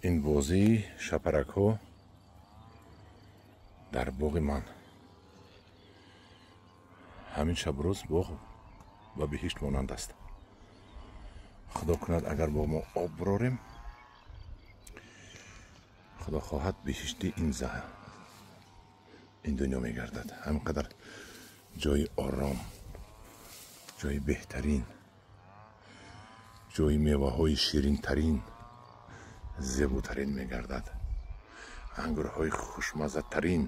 Ин бозии шапаракҳо дар боғи ман. Ҳамин шабрӯз боғ ба биҳишт монанд аст. Худо кунад, агар бо мо об бирорем, худо хоҳад, биҳишти ин дунё мегардад. Ҳамин қадар ҷои ором, ҷои беҳтарин, ҷои меваҳои ширинтарин, зеботарин мегардад. Ангурҳои хушмаззатарин,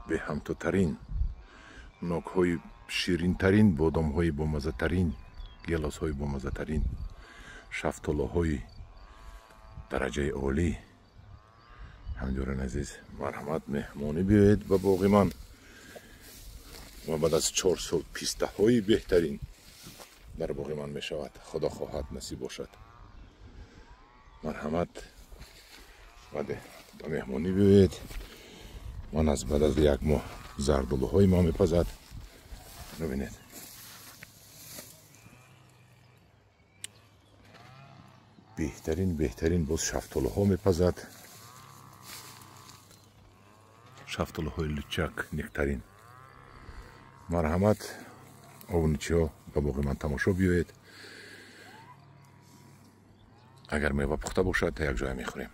беҳамтотарин, нокҳои ширинтарин, бодомҳои бомаззатарин, гелосҳои бомаззатарин, шафтолоҳои дараҷаи олӣ. Ҳамдиёрони азиз, марҳамат, меҳмонӣ биёед ба боғи ман ва баъд аз 4 сол пистаҳои беҳтарин дар боғи ман мешавад. Худо хоҳад, насиб бошад. Марҳамат, ба меҳмонӣ биёед. Ман аз баъд аз як моҳ зардолуҳои ма мепазад. Бибинед, беҳтарин, беҳтарин боз шафтолуҳо мепазад, шафтолуҳои лучак, нектарин. Марҳамат, обуначиҳо, ба боғи ман тамошо биёед. Агар мева пухта бошад, якҷоя мехӯрем.